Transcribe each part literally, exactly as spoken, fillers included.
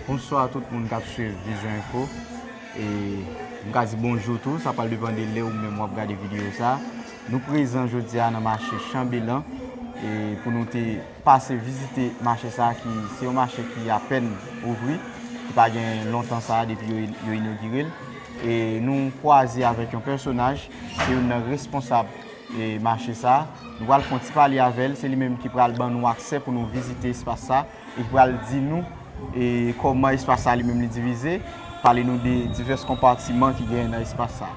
Bonswa tout moun k ap swiv Vizyon Enfo. E m ka di bonjou tou, sa pral depann de lè ou menm w ap gade videyo sa. Nou prezan jodi a nan mache Chanbelan e pou nou te pase vizite mache sa ki se yon mache ki apèn ouvri, ki pa gen lontan sa depi yo, yo inogire l. E nou kwaze avèk yon pèsonaj, se youn nan responsab e mache sa. Nou pral fè yon ti pale avè l, se li menm ki pral ban nou aksè pou nou vizite espas sa e ki pral di nou e kòman espas sa li menm li divize, pale nou de divès konpatiman ki genyen nan espas sa.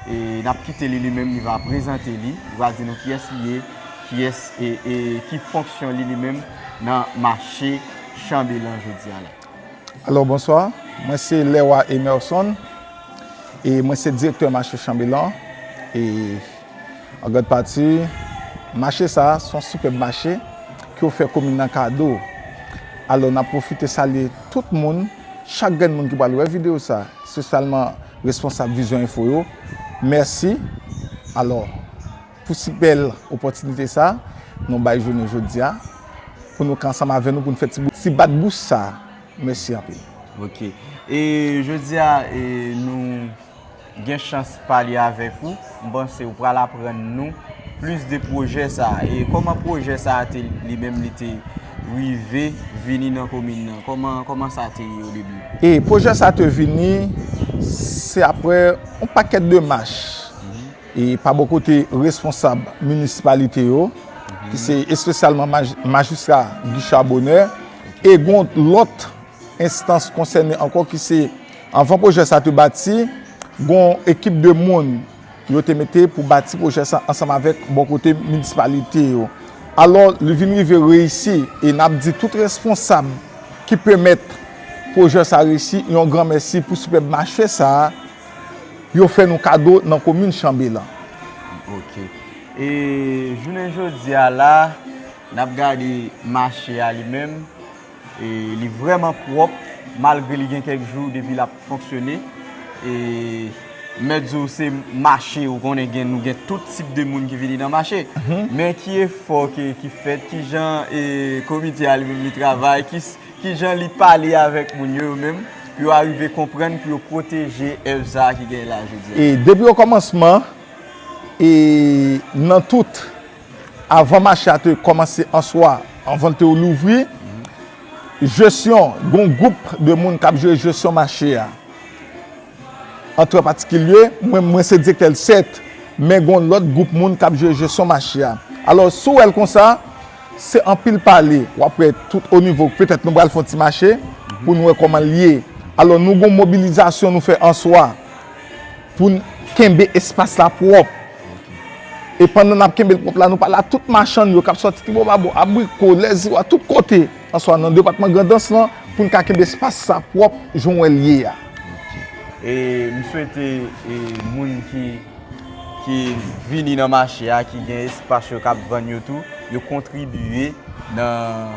E n ap kite li li menm, li va prezante li, li va di nou kiyès li ye, kiyès e, e ki fonksyon li li menm nan mache Chanbelan jodi a la. Alò, bonswa. Mwen se Lewa Emerson e mwen se direktè mache Chanbelan. E an grande partie, mache sa a se yon sipèb mache ke w fè komin nan kado. Alò, n ap pwofite salye tout moun, chak grenn moun ki pral wè videyo sa, espesyalman responsab Vizyon Enfo yo. Mèsi. Alò, pou si bèl opòtinite sa nou bay jounen jodi a, pou nou ka ansanm avè nou, pou nou fè ti bout, ti bat bouch sa. Mèsi anpil. Ok. E jodi a, e, nou gen chans pale avèk ou. M panse ou pral aprann nou plis de pwojè sa. E kòman pwojè sa a te, li menm, li te rive vini nan komin nan? Kòman, kòman sa te ye o debi? E pwojè sa te vini, se aprè yon pakèt demach e pa bò kote responsab minisipalite yo, ki se espesyalman maj-, majistra Guichard Bonheur, e gon lòt enstans konsène ankò ki se, anvan pwojè sa te bati, gon ekip de moun yo te mete pou bati pwojè sa ansanm avèk bò kote minisipalite yo. Alò, li vin rive reyisi e n ap di tout responsab ki pèmèt pwojè sa reyisi, yon gran mèsi pou sipèb mache sa a yo fè nou kado nan komin Chanbelan. Ok. E jounen jodi a la, n ap gade mache a li menm. E li vrèman pwòp, malgre li gen kèk jou depi l ap fonksyone. E mèt di w se mache, ou konnen gen, nou gen tout tip de moun ki vini nan mache. Men ki efò ke, ki fèt, ki jan e komite a li menm li travay, ki, ki jan li pale avèk moun yo, yo menm, pou yo arive konprann, pou yo pwoteje èv sa a ki genyen la jodi a. E depi okòmansman, e nan tout, avan mache a te kòmanse an swa, anvan l te louvri, jesyon, gon gwoup de moun k ap jere jesyon mache a. An trè patikilye, mwen, mwen se direktè l, sèt, men gon lòt gwoup moun k ap jere jesyon mache a. Alò, si w wè l konsa, se anpil pale. W ap wè tout o nivo, petèt nou pral fè yon ti mache pou nou wè kòman l ye. Alò, nou gon mobilizasyon nou fè an swa pou n kenbe espas la pwòp. E pandan n ap kenbe l pwòp la, nou pale a tout machann yo k ap sòti Tibonbabo, Abriko, Lèziwa, tout kote, an swa nan depatman Grandans lan, pou n ka kenbe espas sa pwòp jan w wè l ye a. E m swete e moun ki, ki vini nan mache a, ki gen espas yo k ap vann yo tou, yo kontribye nan,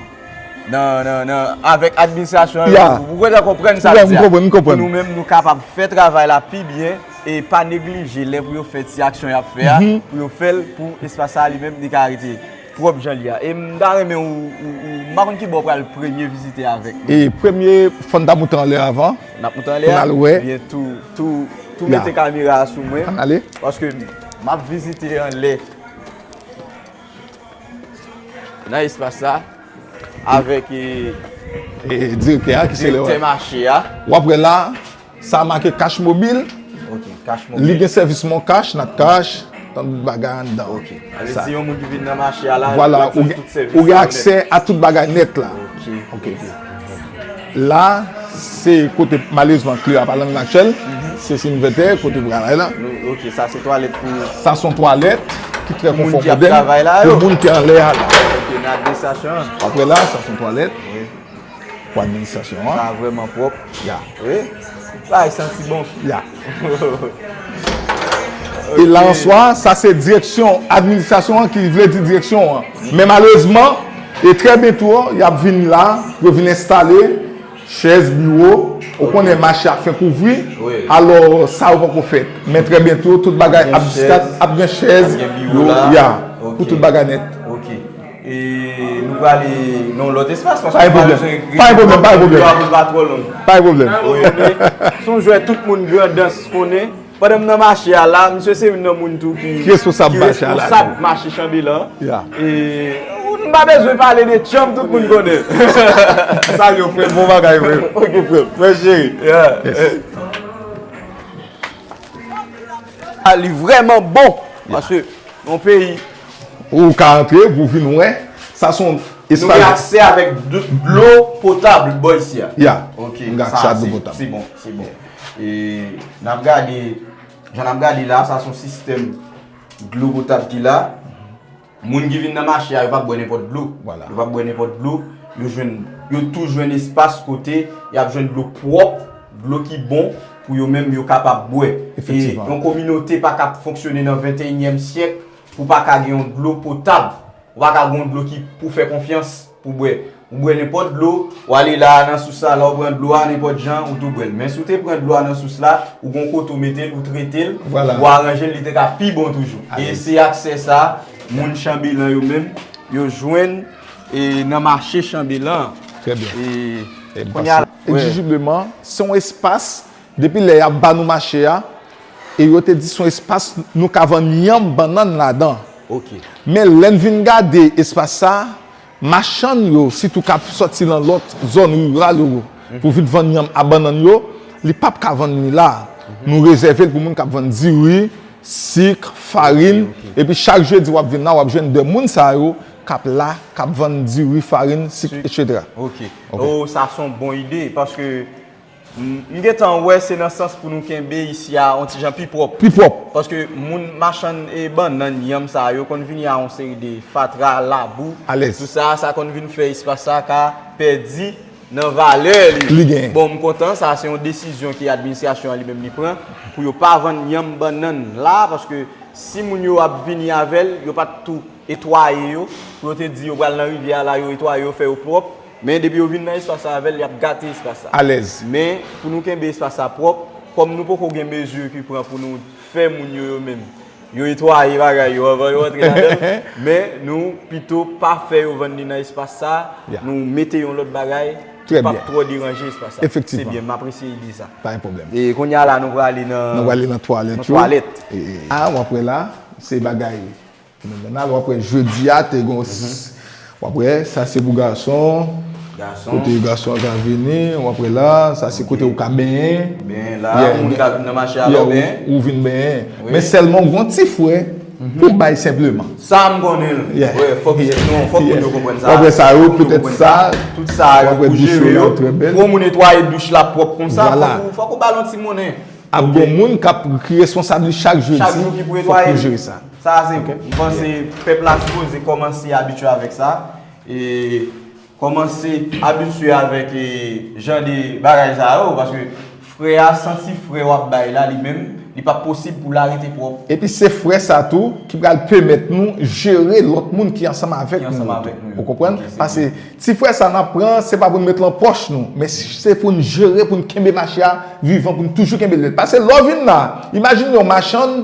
nan, nan, nan, avèk administrasyon an, ou konprann sa m di a. M konprann, m konprann. Pou nou menm, nou kapab fè travay la pi byen e pa neglije lè pou yo fè ti aksyon y ap fè a, pou yo fè l pou espas sa li menm, li ka rete pwòp jan l ye a. E m ta renmen ou, ou, ou, m pa konn ki bò w pral premye vizite avèk nou. E premye, fò n ta moute anlè avan. N ap moute anlè a? Pou n al wè. Byen, tou, tou, tou mete kamera a sou mwen. Ann ale. Paske m ap vizite anlè nan espas sa avèk e, e direktè a ki se direktè mache a. W ap wè la, sa make Cash Mobile. Ok, Cash Mobile. Li gen sèvis Mon Cash, Nat Cash, tout bagay anndan. Ok. Sa vle di yon moun ki vin nan mache a la, vwala, ou gen aksè a tout bagay nèt la. Ok. Ok. La, se kote, malerezman, kle a pa nan lakchèl. Se sou envètè, kote pou travay la. Ok, sa se twalèt pou... Sa se yon twalèt ki trè konfò, modèn, pou moun ki anlè a la. Ok, nan administrasyon an. Apre la, sa se yon twalèt pou administrasyon an. Sa vrèman pwòp. Ya. Wi. Bagay santi bon. Ya. E la an swa, sa se direksyon, administrasyon an ki vle di direksyon an. Men malerezman, e trè byento, y ap vin la, yo vin enstale chèz, biwo, ou konnen mache a fenk ouvri, alò sa yo poko fèt. Men trè byento, tout bagay ap diskat, ap gen chèz, yo, ya, pou tout bagay nèt. Ok. E nou Prale nan yon lòt espas, paske pa gen pwoblèm, pa gen pwoblèm, pa gen pwoblèm, pa gen pwoblèm. Se yon jwèt tout moun Grandans konnen. Pandan m nan mache a la, misye se youn nan moun tou ki, ki responsab mache Chanbelan. E, m pa bezwen pale de Tchanm, tout moun konnen. Salye w, frè m, bon bagay, frè m. Ok, frè m. Frè cheri. A, li vrèman bon. Paske yon peyi. Ou ka antre pou vin wè. Sa se yon espas. Nou gen aksè avèk dlo potab bò isi a. Ya. Ok, nou gen aksè a dlo potab. Se bon, se bon. E n ap gade, jan n ap gade la, sa se yon sistèm dlo potab ki la. Moun ki vin nan mache a, yo p ap bwè nenpòt dlo. Yo p ap bwè nenpòt dlo. Yo jwenn, yo tou jwenn espas kote y ap jwenn dlo pwòp, dlo ki bon pou yo menm yo kapab bwè. E yon kominote pa ka fonksyone nan venteyinyèm syèk pou pa ka gen yon dlo potab. Ou pa ka gen yon dlo ki pou fè konfyans pou bwè. Ou bwè nenpòt dlo, ou ale la a nan sous la, lè w pran dlo a, nenpòt jan, ou tou bwè l. Men si w te pran dlo a nan sous la, ou gen yon kote w mete l, ou trete l, ou aranje l, li te ka pi bon toujou. E se aksè sa a, moun Chanbelan yo menm, yo jwenn e nan mache Chanbelan an. Trè byen. E kounye a la, endiskitibleman, se yon espas, depi lè y ap ba nou mache a, e yo te di se yon espas nou ka vann yanm, bannann ladan. Men lè n vin gade espas sa a, machann yo, sitou k ap sòti nan lòt zòn riral yo, pou vin vann yanm a bannann yo, li p ap ka vann li la. Nou rezève l pou moun k ap vann diri, sik, farin, epi chak jedi w ap vin la, w ap jwenn de moun sa yo k ap la, k ap vann diri, farin, sik, etsetera. Ok. Oh, sa se yon bon ide, paske M, m gentan wè se nan sans pou nou kenbe isi a yon ti jan pi pwòp. Pi pwòp. Paske moun machann e bannann, yanm sa yo konn vini a yon seri de fatra, labou. Alèz. Tout sa, sa konn vin fè espas sa ka pèdi nan valè li. Li genyen. Bon, m kontan, sa se yon desizyon ke administrasyon an li menm li pran pou yo pa vann yanm bannann la, paske si moun yo ap vini avè l, yo pa t tou etwaye yo, pou yo te di yo pral nan rivyè a la, yo etwaye yo, fè yo pwòp. Men depi yo vin nan espas la avè l, y ap gate espas la. Alèz. Men pou nou kenbe espas la pwòp, kòm nou poko gen mezi ki pran pou nou fè moun yo, yo menm, yo etwaye bagay yo anvan yo antre ladan l, men nou pito pa fè yo vann li nan espas sa, nou mete yon lòt bagay ki p ap twò deranje espas la. Efektivman. Se byen, m apresye ide sa. Pa gen pwoblèm. E kounye a la, nou prale nan, nou prale nan twalèt yo. Nan twalèt. E, e, a, w ap wè la, se bagay fenomenal. W ap wè jodi a, te gon s-, w ap wè, sa se pou gason. Gason. Kote gason an ka vini, w ap wè la, sa se kote ou ka benyen. Benyen la, moun ka vin nan mache a la, ou benyen. Ou vin benyen. Men sèlman w gon ti frè pou bay senpleman. Sa m konnen l. Wi, fòk, non, fòk moun yo konprann sa. W ap wè sa yo, petèt sa. Tout sa yo pou jere yo. Pou yon moun netwaye douch la pwòp konsa, fòk ou, fòk ou ba l yon ti monnen. Ap gon moun k ap, ki responsab li chak jedi. Chak jou ki pou netwaye. Fòk nou jere sa. Sa se, m panse pèp la sipoze kòmanse abitye avèk sa. E kòmanse abitye avèk, e, jan de bagay sa yo, paske frè a, santi frè w ap bay la, li menm, li p ap posib pou l arete pwòp. Epi se frè sa tou ki pral pèmèt nou jere lòt moun ki ansanm avèk nou yo tou. Ou konprann? Paske ti frè sa n ap pran, se pa pou n met l nan pòch nou, men se pou n jere, pou n kenbe mache a vivan, pou n toujou kenbe l bèl. Paske lè w vin la, imajine yon machann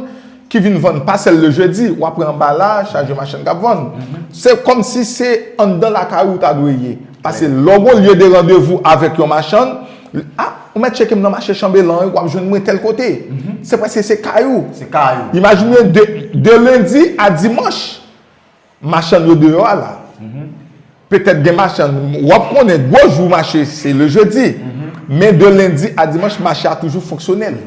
ki vin vann pasèl le jedi, w ap pran anba la, chaje machann k ap vann. Se kòmsi se anndan lakay ou ta dwe ye. Paske lè w gon lye de randevou avèk yon machann, a, ou mèt tcheke m nan mache Chanbelan, wi, w ap jwenn mwen tèl kote. Se prèske se kay ou. Se kay ou. Imajine de, de lendi a dimanch, machann yo deyò a la. Petèt gen machann, w ap konnen gwo jou mache se le jedi. Men de lendi a dimanch, mache a toujou fonksyonèl.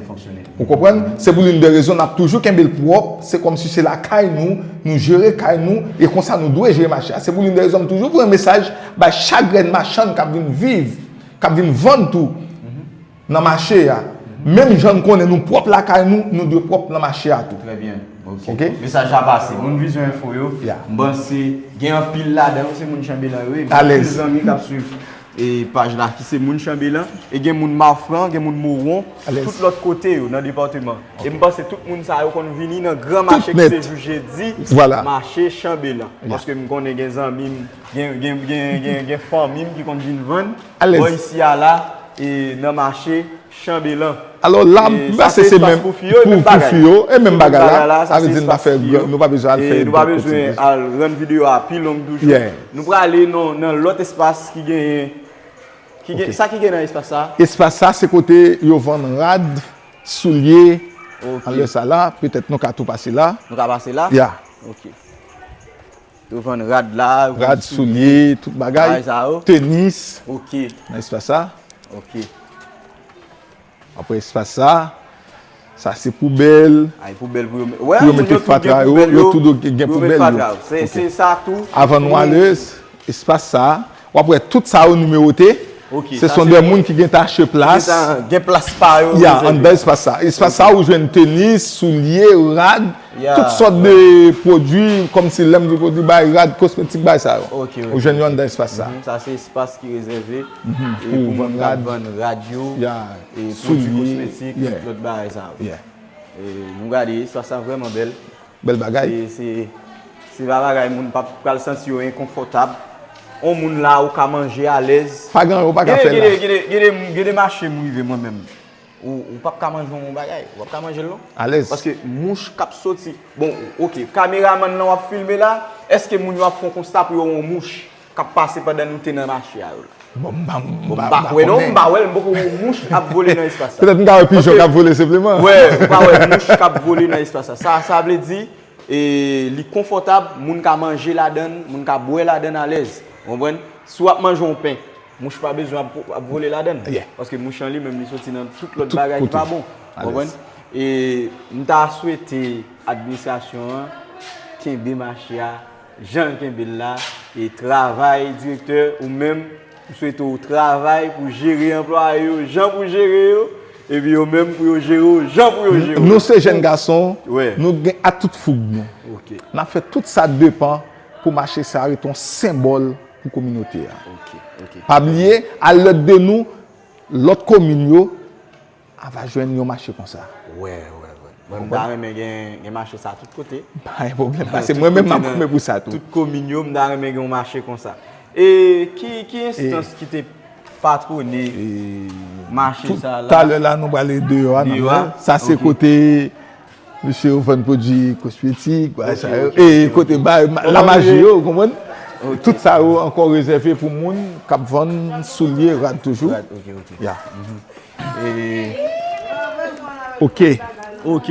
Ou konprann? Se pou youn de rezon n ap toujou kenbe l pwòp. Se kòmsi se lakay nou, nou jere kay nou, e konsa nou dwe jere mache a. Se pou youn de rezon m toujou voye mesaj bay chak grenn machann k ap vin viv, k ap vin vann tou. Nan mache a. Menm jan n konnen nou pwòp lakay nou, nou dwe pwòp nan mache a tou. Trè byen. Ok. Mesaj la pase. Moun Vizyon Enfo yo, m panse gen anpil ladan yo, se moun Chanbelan yo ye. Gen anpil zanmi k ap swiv, e, paj la ki se moun Chanbelan. E gen moun Mafran, gen moun Mowon, tout lòt kote yo nan depatman. E m panse tout moun sa yo konn vini nan gran mache ki se jou jedi, mache Chanbelan. Paske m konnen gen zanmi m, gen, gen, gen, gen, gen fanmi m ki konn vin vann bò isi a la, e nan mache Chanbelan. Alò la, m panse se menm pou fi yo, e menm bagay la. E menm bagay la, sa vle di nou pa fè, nou pa bezwen al fè. Nou pa bezwen al rann videyo a pi long toujou. Nou prale nan, nan lòt espas ki genyen. Ki gen, sa ki gen nan espas sa? Espas sa, se kote yo vann rad, soulye, anlè sa la. Petèt nou ka tou pase la. Nou ka pase la? Ya. Ok. Yo vann rad la, yo vann soulye, tout bagay. Bagay sa yo? Tenis. Ok. Nan espas sa. Ok. Apre espas sa, sa se poubèl. Ay, poubèl pou yo met, pou yo mete fatra yo, yo tou gen poubèl yo. Se, se sa tou. Avan nou ale, espas sa, w ap wè tout sa yo nimewote. Se son de moun ki gen ta achte plas. Gen plas pa yo. Ya, anndan espas sa. Espas sa, ou jwenn tenis, soulye, rad, tout sòt de pwodui, kòmsi lè m di pwodui, bay rad, kosmetik, bay sa yo. Ou jwenn yo anndan espas sa. Sa se espas ki rezève pou moun k ap vann rad yo, e pwodui kosmetik, tout lòt bagay sa yo. E nou gade, espas sa vrèman bèl. Bèl bagay. Se, se, se pa bagay moun p ap pral santi yo enkonfòtab. On moun la ou ka manje alèz. Pa gen anyen ou pa ka fè la. Gen de, gen de, gen de, gen de mache m rive mwen menm. Ou, ou p ap ka manje yon bagay. Ou p ap ka manje l non. Alèz. Paske mouch k ap soti. Bon, ok, kameramann nan w ap filme la. Èske moun yo ap fè yon konsta pou yo wè yon mouch k ap pase pandan nou te nan mache a yo la? Bon, m pa, m pa kwè non, m pa wè l, m poko wè yon mouch ap vole nan espas sa. Petèt m ka wè pijon k ap vole senpleman. Wè, m pa wè mouch k ap vole nan espas sa. Sa, sa vle di, e, li konfòtab, moun ka manje ladan l, moun ka bwè ladan l alèz. Ou konprann? Si w ap manje yon pen, mouch pa bezwen ap, ap vole ladan l. Paske mouch lan li menm, li soti nan tout lòt bagay ki pa bon. Ou konprann? E m ta swete administrasyon an kenbe mache a jan l kenbe l la, e travay direktè ou menm, m swete w travay pou jere anplwaye yo jan pou jere yo, epi yo menm pou yo jere w jan pou yo jere w. Nou se jèn gason, nou gen a tout foug nou. N ap fè tout sa depann pou mache sa rete yon senbòl pou kominote a. Pa bliye, a lèd de nou, lòt komin yo, a va jwenn yon mache konsa. Wè, wè, wè. Mwen, m ta renmen gen, gen mache sa tout kote. Pa gen pwoblèm, paske mwen menm m ap goumen pou sa tou. Tout komin yo, m ta renmen gen yon mache konsa. E ki, ki enstans ki te patwone mache sa la? Talè la, nou prale deyò a, nan mwen. Sa se kote mesye yo vann pwodui kosmetik, bagay sa yo. E kote bay, lamaji yo, ou konprann? Tout sa yo ankò rezève pou moun k ap vann soulye, rad toujou. Rad, ok, ok. Ya. E, ok. Ok.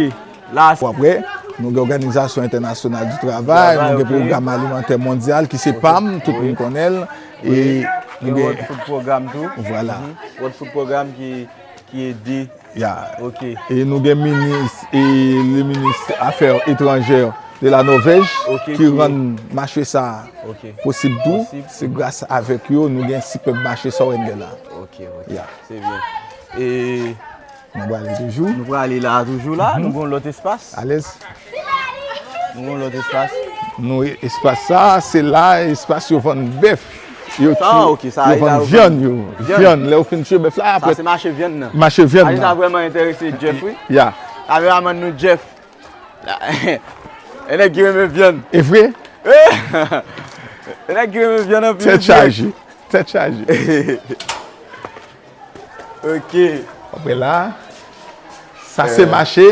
La, apre, nou gen Òganizasyon Entènasyonal di Travay, nou gen Pwogram Alimantè Mondyal ki se pam, tout moun konnen l. E nou gen World Food Program tou. Vwala. World Food Program ki, ki ede. Ya. Ok. E nou gen minis, e le minis afè etranjè de la Nòvèj ki rann mache sa posib tou. Se gras avèk yo nou gen sipèb mache sa w wè n gen la. Ok, ok. Ya. Se byen. E nou prale toujou. Nou prale la toujou la, nou gen yon lòt espas. Alèz. Nou gen yon lòt espas. Nou, espas sa, se la, espas yo vann bèf. Yo tiye, yo vann vyann yo. Vyann, lè yo fin tiye bèf la, apre. Sa se mache vyann nan. Mache vyann nan. Sa vrèman enterese Jeff, wi. Ya. Kameramann nou Jeff. E nèg ki renmen vyann. E vre? E nèg ki renmen vyann anpil. Tèt chaje. Tèt chaje. Ok. Apre la, sa se mache.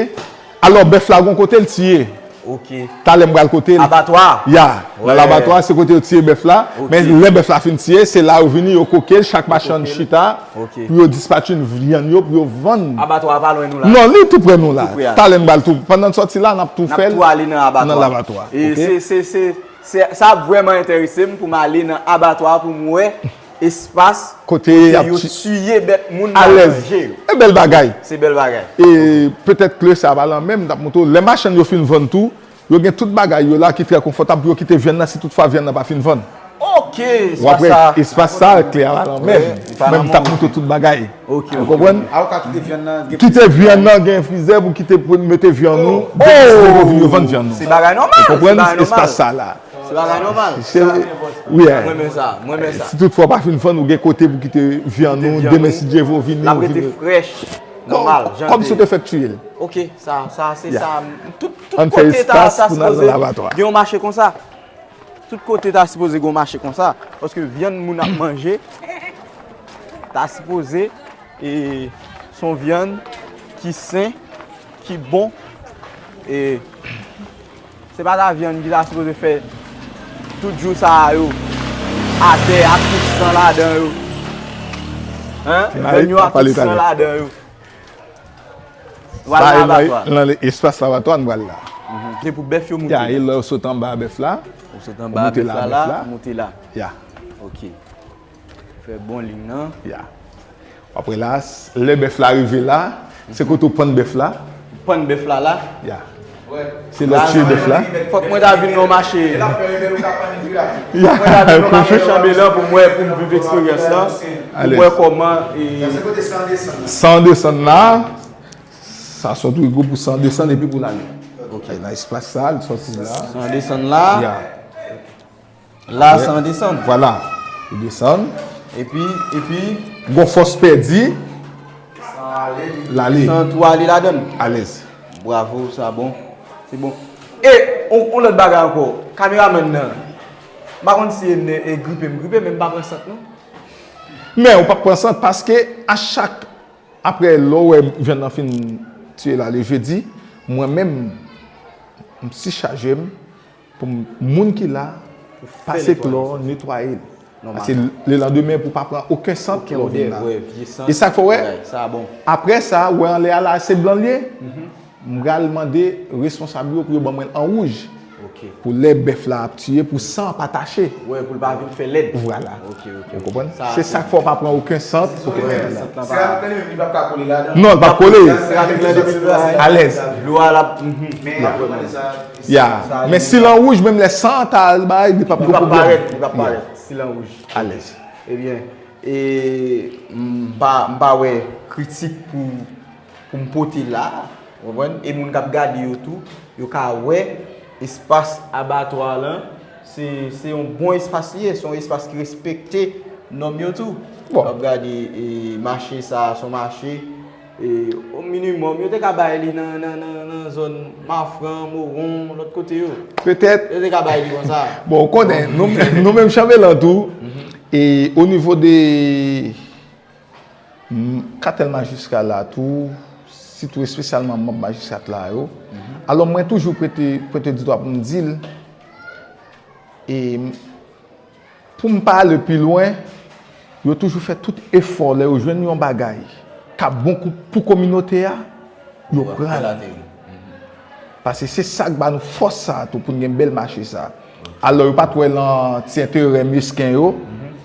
Alò, bèf la gon kote l tiye. Ok. Talè m pral kote l. Abatwa? Ya. Nan labatwa, se kote yo tiye bèf la. Ok. Men lè bèf la fin tiye, se la yo vini, yo koke l, chak machann chita pou yo dispatch vyann yo, pou yo vann. Abatwa pa lwen nou la? Non, li tou prè nou la. Talè n pral tou. Pandan n sòti la, n ap tou fè l nan labatwa. E se, se, se, se, sa ap vrèman enterese m pou m ale nan abatwa pou m wè espas kote yo tiye bèt moun nan manje yo. E bèl bagay. Se bèl bagay. E petèt ke sa pa lan menm, m t ap montre w. Lè machann yo fin vann tou, yo gen tout bagay yo la ki trè konfòtab pou yo kite vyann nan si toutfwa vyann nan pa fin vann. Ok, espas sa. W ap wè espas sa, kle a pa lan menm. Mwen m t ap montre w tout bagay. Ok, ok. Ou konprann? A, ou ka kite vyann nan. Kite vyann nan, gen frizè pou kite pou mete vyann nou. Demen si Dye vle, yo vin yo vann vyann nou. Se bagay nòmal. Ou konprann? Espas sa la. Se bagay nòmal. Se, wi. Mwen renmen sa, mwen renmen sa. Si toutfwa w pa fin vann, ou gen kote pou kite vyann ou, demen si Dye vle, w vini, w vini. L ap rete frèch, nòmal, jan l te ye. Kòm si w te fèk tiye l. Ok, sa, sa, se sa. Tout, tout kote ta, ta sipoze gen yon mache konsa. Tout kote ta sipoze gen yon mache konsa. Paske vyann moun ap manje, ta sipoze, e, se yon vyann ki sen, ki bon. E se pa ta vyann ki ta sipoze fè tout jou sa a yo atè ak tout san ladan yo. Hein? Vyann yo ak tout san ladan yo. Wal nan abatwa. Nan espas labatwa nou pral la. Mhm. Se pou bèf yo moute. Ya, e lè w sot anba bèf la, ou sot anba bèf la, la, ou moute la. Ya. Ok. Fè bon liy nan. Ya. Apre la, lè bèf la rive la, se kote w pann bèf la. Pann bèf la la. Ya. Se lè w tiye bèf la. Fòk mwen ta vin nan mache. Ya. Fòk mwen ta vin nan mache Chanbelan pou mwen, pou m viv eksperyans lan. Pou mwen kòman e. San desann la, sa sòti gwo pou san desann epi pou l ale. Ok. Nan espas sa, l sòti la. San desann la. Ya. La, san desann. Vwala. Li desann. Epi, epi. Gon fòs pèdi. L ale. San tou ale ladan l. Alèz. Bravo, sa bon. Se bon. E, on, on lòt bagay ankò. Kameramann nan. M pa konn si e, e gripe m gripe, men m pa pran sant non. Men ou p ap pran sant paske a chak, apre lè w wè vyann nan fin tiye la le jedi, mwen menm, m sichaje m, pou m, moun ki la, pase klò, netwaye l. Paske lelandemen pou pa pran okenn sant lè w vin la. E sa k fè w wè, apre sa, ou wè anlè a la, se blan l ye, m pral mande responsab yo pou yo ban mwen l an wouj. Pou lè bèf la ap tiye, pou san an pa tache. Wè, pou l pa vin fè lèd. Vwala. Ou konprann? Se sa k fè w pa pran okenn sant, okenn nèg la. Non, l p ap kole. Alèz. Dlo a l ap. Ya. Men si l an wouj, menm lè san an ta al bay, li p ap gen pwoblèm. Li p ap parèt, li p ap parèt. Si l an wouj. Alèz. Ebyen, e, m pa, m pa wè kritik pou, pou m pote la, ou konprann? E moun k ap gade yo tou, yo ka wè espas abatwa lan, se, se yon bon espas li ye, se yon espas ki respekte nòm yo tou. Bon. W ap gade, e, mache sa, se yon mache, e, o minimòm, yo te ka bay li nan, nan, nan, nan zòn Mafran, Mowon, lòt kote yo. Petèt. Yo te ka bay li konsa. Bon, ou konnen, nou, nou menm Chanbelan tou, e o nivo de, mm, katèl majistra la tou, sitou espesyalman manm majistra la yo. Alò, mwen toujou prete, prete di dwa pou m di l, e pou m pa ale pi lwen, yo toujou fè tout efò lè yo jwenn yon bagay k ap bon kou-, pou kominote a, yo pran l. Paske se sa k ba nou fòs sa a tou pou n gen bèl mache sa a. Alò, yo pa t wè lan ti enterè mesken yo,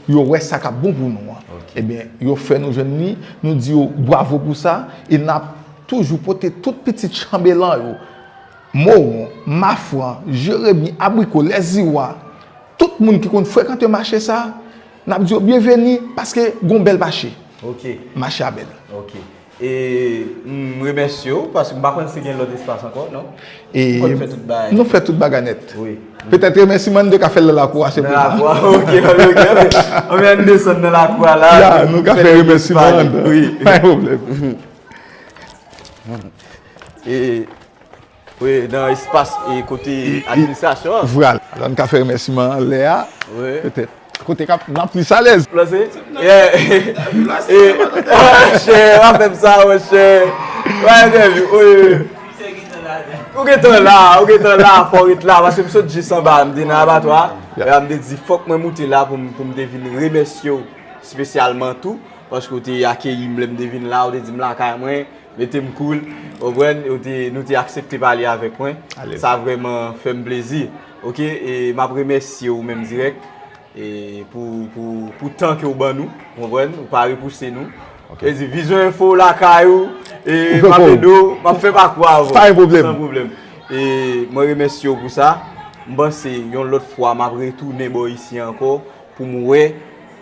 yo wè sa k ap bon pou nou an. Ebyen, yo fè nou jwenn li, nou di yo bwavo pou sa, e n ap toujou pote tout pitit Chanbelan yo, Mowon, Mafran, Jeremi, Abriko, Lèziwa, tout moun ki konn frekante mache sa, n ap di yo byenveni paske gon bèl mache. Mache a bèl. E m remèsye w, paske m pa konn si gen lòt espas ankò, non? E nou fè tout bagay. Nou fè tout bagay nèt. Wi. Petèt remèsiman n te ka fè l nan lakou a, se pou sa. Nan lakou a, ok, ok, ok. Anben, ann desann nan lakou a la. Ya, nou ka fè remèsiman anndan. Wi. Pa gen pwoblèm. E Wi, nan espas e kote administrasyon an. Vwala, la n ka fè remèsiman anlè a. Wi. Petèt. Kote k ap, n ap plis alèz. Plase? Yeah. E, monchè, pa fè m sa, monchè. Wè, entèvyou, wi. Ou gentan la, ou gentan la, fò w ret la, paske m sot jis anba, m te nan abatwa. Ya. E m te di, fòk mwen moute la pou m, pou m te vin remèsye w espesyalman tou, paske w te akeyi m lè m te vin la, w te di m lakay mwen, mete m cool, w konprann, ou te, nou te aksepte pale avèk mwen. Sa vrèman fè m plezi. Ok, e m ap remèsye w menm dirèk, e pou, pou, pou tan ke w ban nou, w konprann, ou pa repouse nou. Ok. E di, Vizyon Enfo lakay ou, e m ap ede w, m ap fè pakou avè w. Pa gen pwoblèm. San pwoblèm. E mwen remèsye w pou sa. M panse yon lòt fwa m ap retounen bò isi ankò. Pou m wè,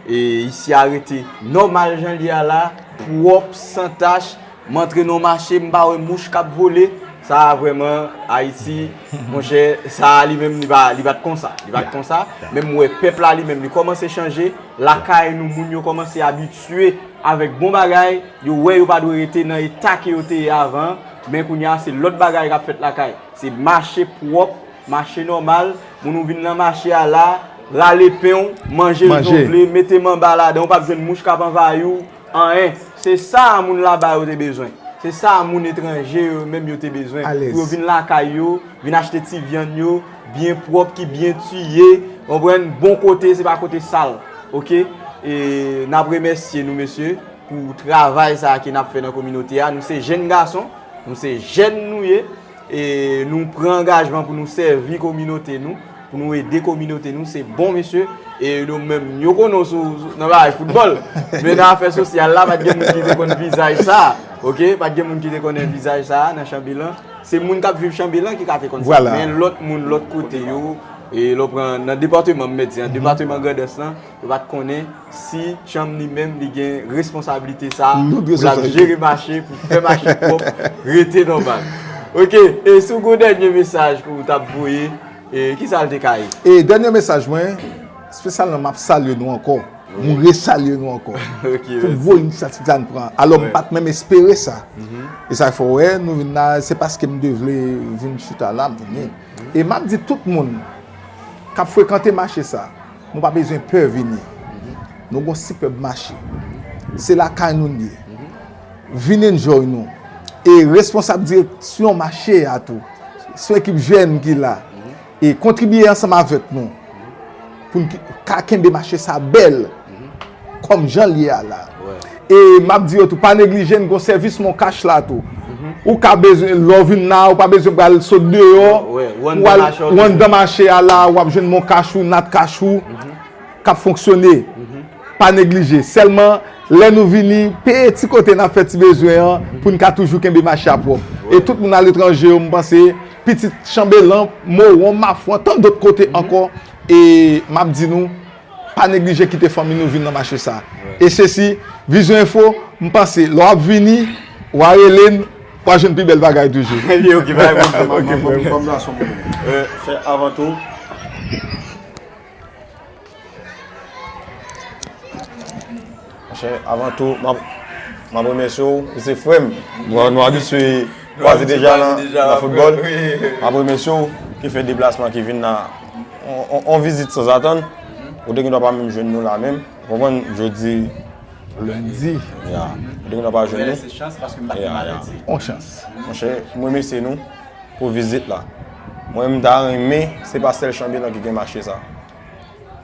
e, isi a rete nòmal jan l ye a la, pwòp, san tach. M antre nan yon mache, m pa wè mouch k ap vole. Sa a vrèman, Ayiti, monchè, sa a li menm, li pa, li pa t konsa. Li pa t konsa. Men m wè pèp la li menm, li kòmanse chanje. Lakay nou, moun yo kòmanse abitye avèk bon bagay. Yo wè yo pa dwe rete nan eta ke yo te ye avan an. Men kounye a, se lòt bagay k ap fèt lakay. Se mache pwòp, mache nòmal, moun ou vin nan mache a la, rale pen w, manje l jan w vle, mete manba ladan, ou p ap jwenn mouch k ap anvayi w, anyen. Se sa a moun laba yo te bezwen. Se sa moun etranje yo menm yo te bezwen. Pou yo vin lakay yo, vin achte ti vyann yo, byen pwòp, ki byen tiye, konprann, bon kote, se pa kote sal. Oke? E n ap remèsye nou, mesye, pou travay sa a ke n ap fè nan kominote a. Nou se jèn gason, nou se jèn nou ye. E nou pran angajman pou nou sèvi kominote nou, pou nou ede kominote nou, se bon mesye. E nou menm, yo konnen w sou, sou, nan bagay foutbòl. Men nan afè sosyal la, pa t gen moun ki te konn vizaj sa, oke? Pa t gen moun ki te konnen vizaj sa nan Chanbelan. Se moun k ap viv Chanbelan ki ka te konn sa. Men lòt moun, lòt kote yo, e lè w pran nan depatman, m mèt di, an, depatman Grandans lan, yo pa t konnen si Tchanm li menm li gen responsablite sa a, pou l ap jere mache, pou fè mache pwòp, rete nòmal. Oke, e si w gen yon dènye mesaj ke w t ap voye, e kisa l te ka ye? E dènye mesaj mwen, espesyalman, m ap salye nou ankò. M resalye nou ankò. Pou gwo inisyativ sa n pran. Alò, m pa t menm espere sa. E sa fè w wè, nou vin la, se paske m te vle vin chita la, m vini. E m ap di tout moun k ap frekante mache sa, nou pa bezwen pè vini. Nou gon sipèb mache. Se lakay nou n ye. Vin enjoy nou. E responsab direksyon mache a tou, se yon ekip jèn ki la. E kontribiye ansanm avèk nou pou n ki- ka kenbe mache sa bèl kòm jan l ye a la. E m ap di yo tou, pa neglije n gon sèvis Moncash la tou. Ou ka bezwen, lè w vin la, ou pa bezwen pral sot deyò. Ou al, ou anndan mache a la, w ap jwenn Moncash ou, Natcash ou, k ap fonksyone. Pa neglije. Sèlman, lè nou vini, peye ti kote n ap fè ti bezwen an, pou n ka toujou kenbe mache a pwòp. E tout moun aletranje yo, m panse, pitit Chanbelan, Mowon, Mafran, tan dòt kote ankò. E m ap di nou, pa neglije kite fanmi nou vin nan mache sa. E sesi, Vizyon Enfo, m panse, lè w ap vini, w a rele n, w a jwenn pi bèl bagay toujou. Ebyen, oke, pa gen pwoblèm. Oke, frè m. Fè avan tou. Monchè, avan tou, m ap, m ap remèsye w, ou se frè m. Nou, nou abitye kwaze deja nan, nan foutbòl. M ap remèsye w ki fè deplasman, ki vin la, on, on, on vizit sanzatann. Ou te gen dwa pa menm jwenn nou la menm. Ou konprann? Jodi lendi. Ya. Ou te gen dwa pa jwenn nou. Se chans paske m pa te maladi. On chans. Monchè, m remèsye nou pou vizit la. Mwen, m ta renmen, se pa sèl Chanbelan ki gen mache sa.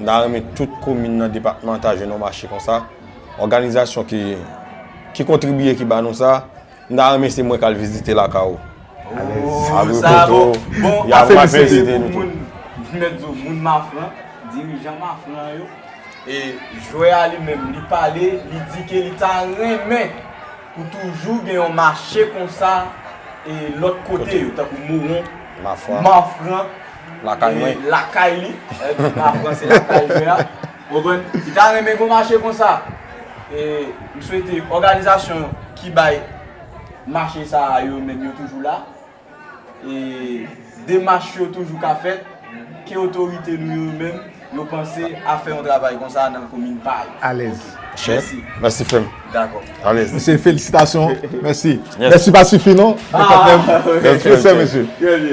M ta renmen tout komin nan depatman an ta jwenn yon mache konsa. Òganizasyon ki, ki kontribiye, ki ba nou sa, m ta renmen se mwen k al vizite lakay ou. Al vizite kote w. Ya, m ap felisite nou tou. Moun, m mèt di w, moun Mafran, dirijan Mafran yo, e jwè a li menm, li pale, li di ke li ta renmen pou toujou gen yon mache konsa, e lòt kote yo, tankou Mowon, Mafran, lakay mwen, lakay li, e, Mafran se lakay jwè a. Ou konprann? Li ta renmen gen yon mache konsa. E m swete òganizasyon ki bay mache sa a yo menm yo toujou la. E demach yo toujou ka fèt, ke otorite nou yo menm, yo panse a fè yon travay konsa nan komin pa yo. Alèz. Mèsi. Mèsi, frè m. Dakò. Alèz. Mesye, felisitasyon. Mèsi. Mèsi pa sifi, non? Mèsi, mesye. Trè byen.